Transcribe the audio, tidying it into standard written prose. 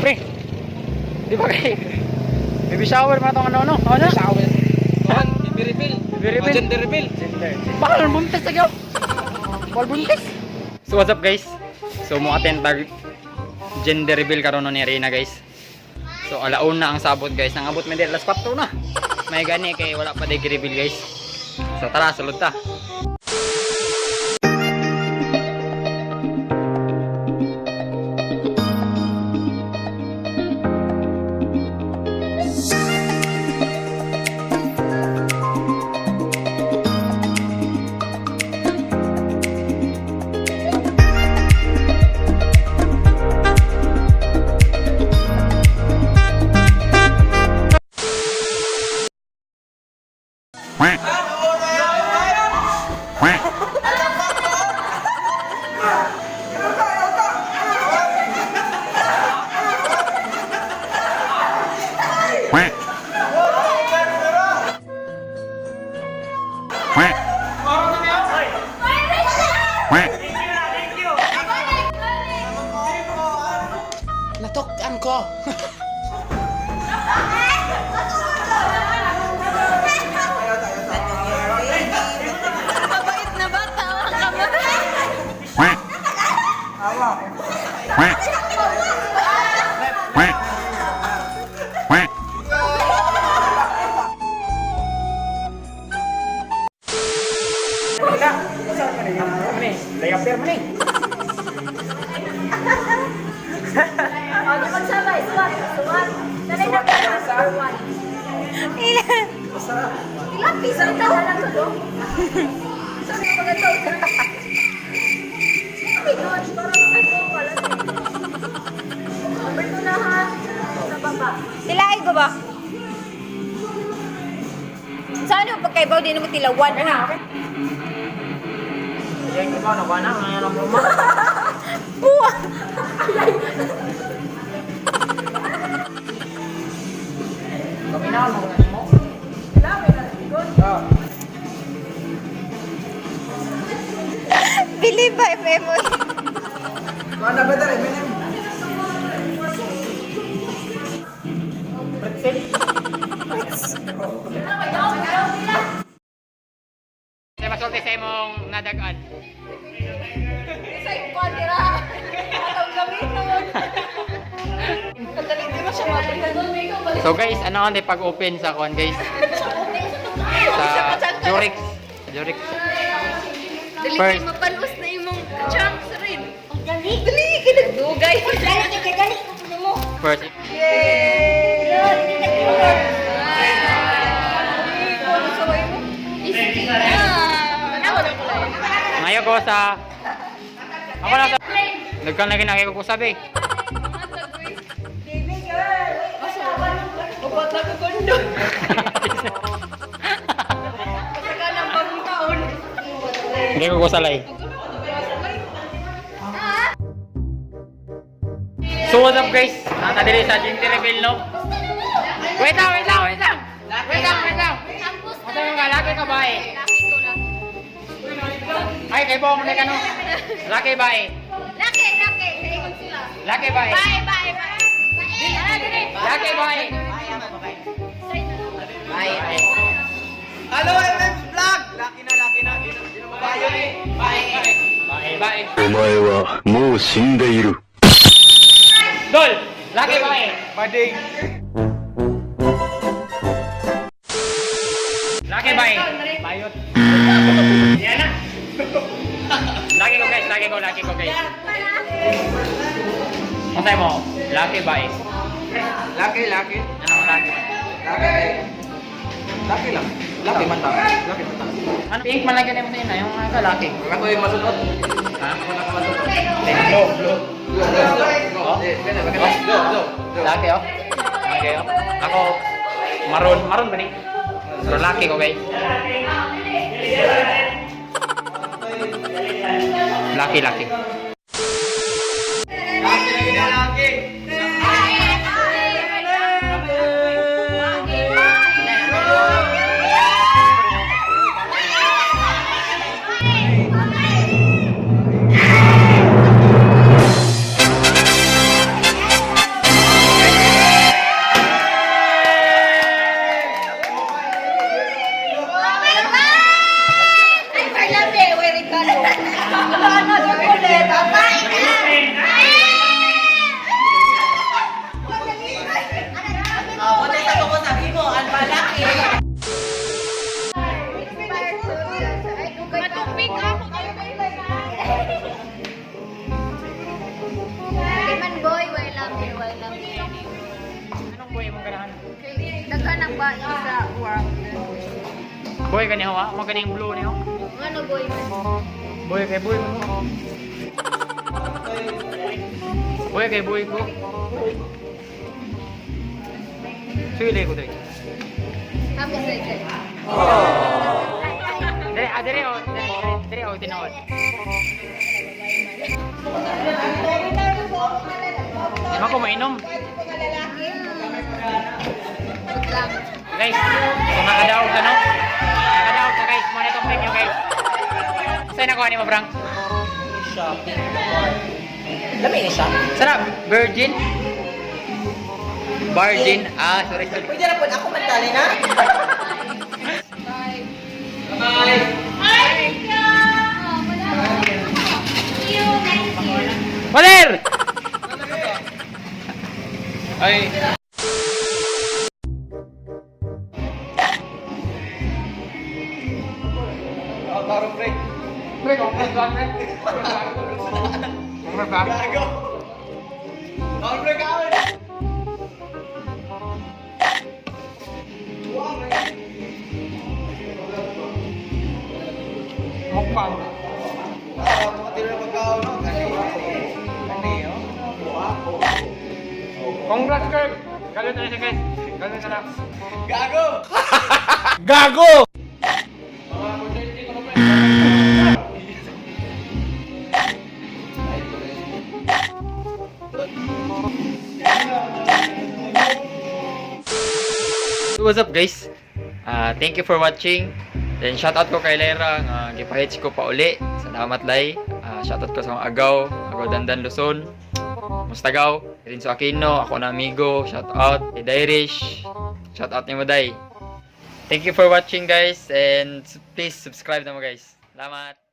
Pre. Di ba kay baby shower man tong ano no? Ano? Shower. Kuan, baby reveal. Baby reveal. O, gender reveal. Bakal buntis na gyud. Bakal buntis. So what's up, guys? So mo attend tag gender reveal karon no ni Reyna, guys. So alauna ang sabot, guys. Nangabot mi diri alas 4 na. May gani kay wala pa day reveal, guys. So tara, sulod ta. Quack. Quack. Quack. Quack. Quack. Natok-an ko. Mabait na bata, ang kamay. Quack. Quack. Quack. Quack. Layaper man eh. Ano magsabay? Suwat, suwat. Sanay na ka number one. Ilan? Ilan piso ito? Lang to, do? Sabi ko mga tao. Oh my gosh, parang makaibo wala. Number two na ha. Sa baba. Tilaay ko ba? Sa ano pagkaibaw di naman tilawan ha? Yan ko na ba na ngayon ang mo. Buwa! Kami na mo na mo. Believe ba FM? Kuan na better Eminem. Pretzel. Sa masulti sa imong nadagan. Isa yung kwadra. Atong gamiton. Kadali di mo siya mabalik. So guys, ano ang pag-open sa kuan, guys? Sa Jurix. Jurix. Dali First. kay mapalos na imong chunks rin. Dali. Dali kay nagdugay. First. Ngayon ko sa ako na sa Nagkan lagi na ko sabi. Upat na ko kondo. Saka ng bagong taon. Hindi ko kusalay. So what's up, guys? Nata diri sa Gender Reveal no. Wait lang, wait lang, wait lang. Wait lang, wait lang. Asa yung ka? Laki ka ba eh? Laki ko lang. Ay, kay Bong, na kano? Laki ba eh? Laki, laki. Kaingon sila. Laki ba eh? Bye, bye, bye. Bye. Dili. Laki ba eh? Bye. Hello, MM Vlog. Laki na, laki na. Di na mabayo eh. Bye. Bye. Bye. お前はもう死んでいる。 Dol! Laki ba eh? Bading. Laki ba eh? Bayot. Yan na. Laki ko, guys, laki ko, laki ko, guys. Ang sa'yo mo, laki ba eh? Laki, laki. Ano laki? Laki. Laki lang. Laki man ta. Laki man ta. Ano pink man lagi na mo sa'yo na yung mga kalaki. Ako yung masunod. Ha? Ako na masunod. Blue, blue. Go, go, go. Eh, gana, gana. Go, go. Go. Laki oh. Laki oh. Ako maroon, maroon ba ni? Pero laki ko, guys. Laki, laki. Laki lagi na laki. Bye. babae sa world. Boy kani ho ah, mo kaning blue niyo. Ano boy man? Boy kay boy mo. Boy kay boy ko. Sili ko diri. Tapos ay kay. Diri ah diri oh, diri diri oh tinuod. Di man ko mainom. Guys, kung makadaog ka no? Makadaog ka guys, mo na itong premyo guys. Sa'yo nakuha ni mo, Frank? Shopping. Lami ni siya. Sarap! Virgin? Virgin? Ah, sorry, sorry. Pwede na po ako magtali na. See you next year. Waler! Ay. Oh, parang break. Break, oh, break, break. Break ba? Gago. Parang break out. Mukbang. Ah, mga tiro na pagkaon, no? Kani. Kani, oh. Congrats, Kirk! Galon na siya, guys. Galon na lang. Gago! Gago! So, what's up, guys? Ah, thank you for watching. Then shoutout ko kay Lyra nga gipahits ko pa uli. Salamat Lai. Ah, shoutout ko sa mga agaw, agaw Dandan Luzon. Mustagaw, Rinso Aquino, ako na amigo, shoutout kay Dairish. Shoutout nimo Day. Thank you for watching guys and please subscribe na mo guys. Salamat.